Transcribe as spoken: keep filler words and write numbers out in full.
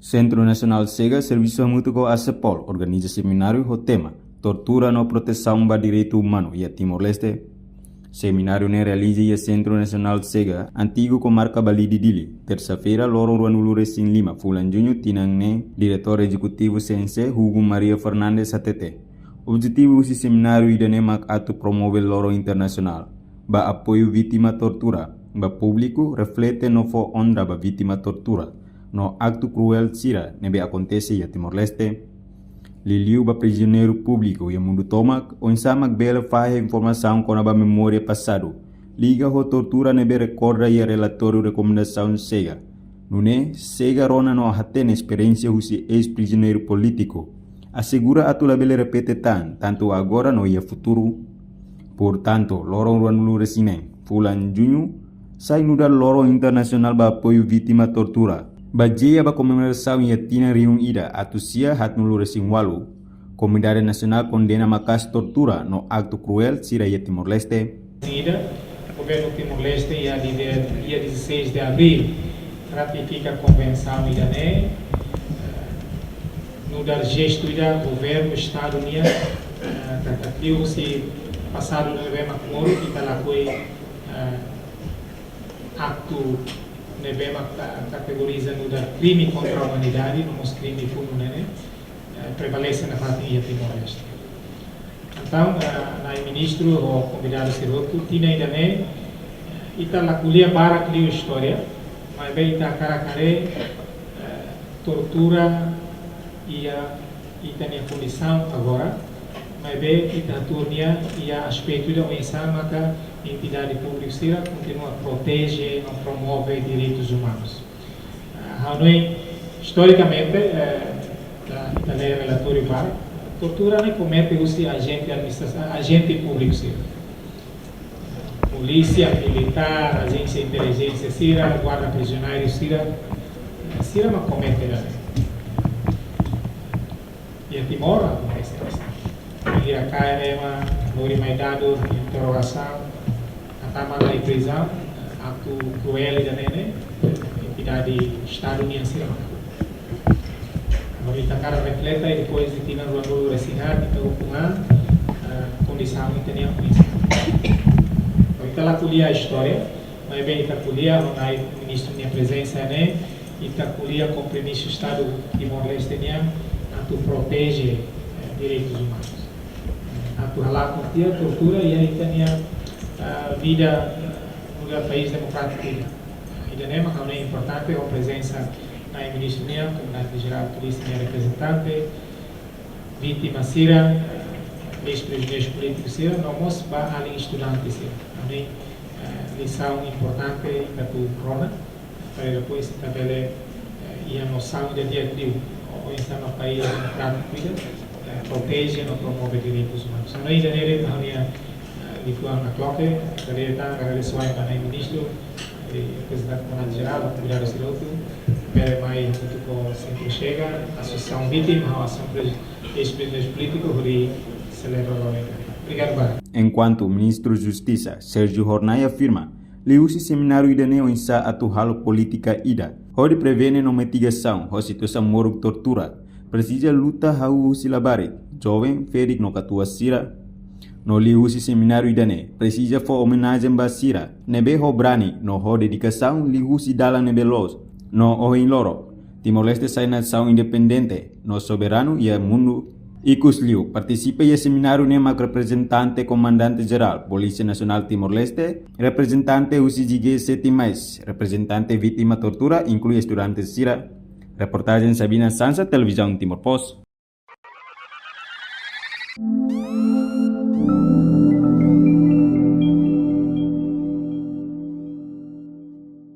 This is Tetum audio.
Sentru Nasionál SEGA servisu hamutuk ho ASEPOL organiza semináriu ho tema Tortura no Protesaun ba Direitu Umanu iha Timor-Leste. Semináriu ne'e realiza iha Sentru Nasionál SEGA, antigu komarka Balide, Dili, tersa-feira, loron ruanulu-resin-lima fulan juñu tinan ne'e. Diretór Ezekutivu C N C, Hugo Maria Fernandes, hatete objetivu husi semináriu ida-ne'e mak atu promove loron internasionál ba apoiu vítima tortura, ba públiku reflete no fó onra ba vítima tortura no aktu kruél sira ne'ebé akontese iha Timor-Leste. Liuliu ba prizioneiru públiku iha mundu tomak, oinsá mak bele fahe informasaun kona-ba memória pasadu liga ho tortura ne'ebé rekorda iha relatóriu rekomendasaun SEGA. Nune'e, SEGA rona no hatene esperiénsia husi eis-prizioneiru polítiku, asegura atu labele repete tan, tantu agora no iha futuru. Portantu, loron ruanulu-resin-neen fulan juñu sai nu'udar loron internasionál ba apoiu vítima tortura. Bazeia ba komemorasaun iha tinan rihun ida atus sia haatnulu-resin-ualu, Komunidade Nasionál kondena maka'as tortura no aktu kruél sira iha Timor-Leste. Ida, Governu Timor-Leste iha dia, dia dezasseis de abril ratifika konvensaun ida-ne'e, eh, nu'udar jestu ida governu Estadu nian, eh, katak liuhusi pasadu ne'ebé mak moru, ita lakohi, eh, aktu ne'ebé mak ka-, kategoriza nu'udar krime kontra umanidade, no mós krime funu ne'e, eh, prevalese nafatin iha Timor-Leste. Entaun, eh, Na'i Ministru ho konvidadu sira hotu, tinan ida-ne'e, eh, ita la ko'alia barak liu istória, maibé ita hakarak haree, eh, tortura iha ita-nia kondisaun agora, maibé ita hatuur nia iha aspetu ida oinsá maka entidade públiku sira kontinua proteje no promove direitus umanus. Ah, ha'u hanoin, istorikamente, eh, ita, ita lee relatóriu barak, tortura ne'e komete husi ajente administrasaun, ajente públiku sira. Polísia, militár, ajénsia intelijénsia sira, guarda prizioneiru sira, eh, sira mak komete ida-ne'e. Iha Timor akontese. Iha K M M, lori mai dadu, interrogasaun, hatama iha prizaun, aktu kruél ida-ne'e, entidade Estadu nian sira. Agora ita hakarak reflete, i depois de tinan ruanulu-resin-haat, ita ukun an, eh, kondisaun ita-nian oinsá. Ita la ko'alia istória, maibé ita ko'alia, ho Na'i Ministru nia prezensa ne'e, ita ko'alia kompromisu Estadu Timor-Leste nian atu proteje, eh, direitus umanus. Atu halakon tiha tortura iha ita-nia, eh, vida, eh, nu'udar país demokrátiku ida. Ida-ne'e mak ha'u hanoin importante ho prezensa Na'i Ministru nian, Komandante Jerál Polísia nia reprezentante, vítima sira, eis-prizioneirus polítikus sira, no mós ba alin estudante sira. Ha'u hanoin, eh, lisaun importante ita atu rona, para depois ita bele, eh, iha nosaun ida di'ak liu, oinsá mak país demokrátiku ida, eh, proteje no promove direitus umanus. Ha'u hanoin ida-ne'e de'it ha'u-nia, eh, liafuan nakloke, ida-ne'e tan, agradese wa'in ba Na'i Ministru, eh, reprezentante Komandante Jerál, konvidadu sira hotu, bele mai hamutuk ho Sentru SEGA, Asosiasaun Vítima, ho Asosiasaun Pres-, Eis-Prizioneiru Polítiku, hodi selebra loron ida. Obrigadu barak. Enkuantu Ministru Justisa, Sérgio Hornai, afirma, liuhusi semináriu ida-ne'e oinsá atu halo polítika ida hodi prevene no mitigasaun ho situasaun moruk tortura, presiza luta hahú husi labarik, joven, ferik no katuas sira. No liuhusi semináriu ida-ne'e, presiza fó omenajen ba sira ne'ebé ho brani no ho dedikasaun liuhusi dalan ne'ebé loos, no ohin loron Timor-Leste sai nasaun independente no soberanu iha mundu. Ikusliu, partisipa iha semináriu ne'e mak reprezentante Komandante Jerál Polísia Nasionál Timor-Leste, reprezentante husi G G sete mais, reprezentante vítima tortura, inklui estudante sira. Reportajen Sabina Sansa, Televizaun Timor Post.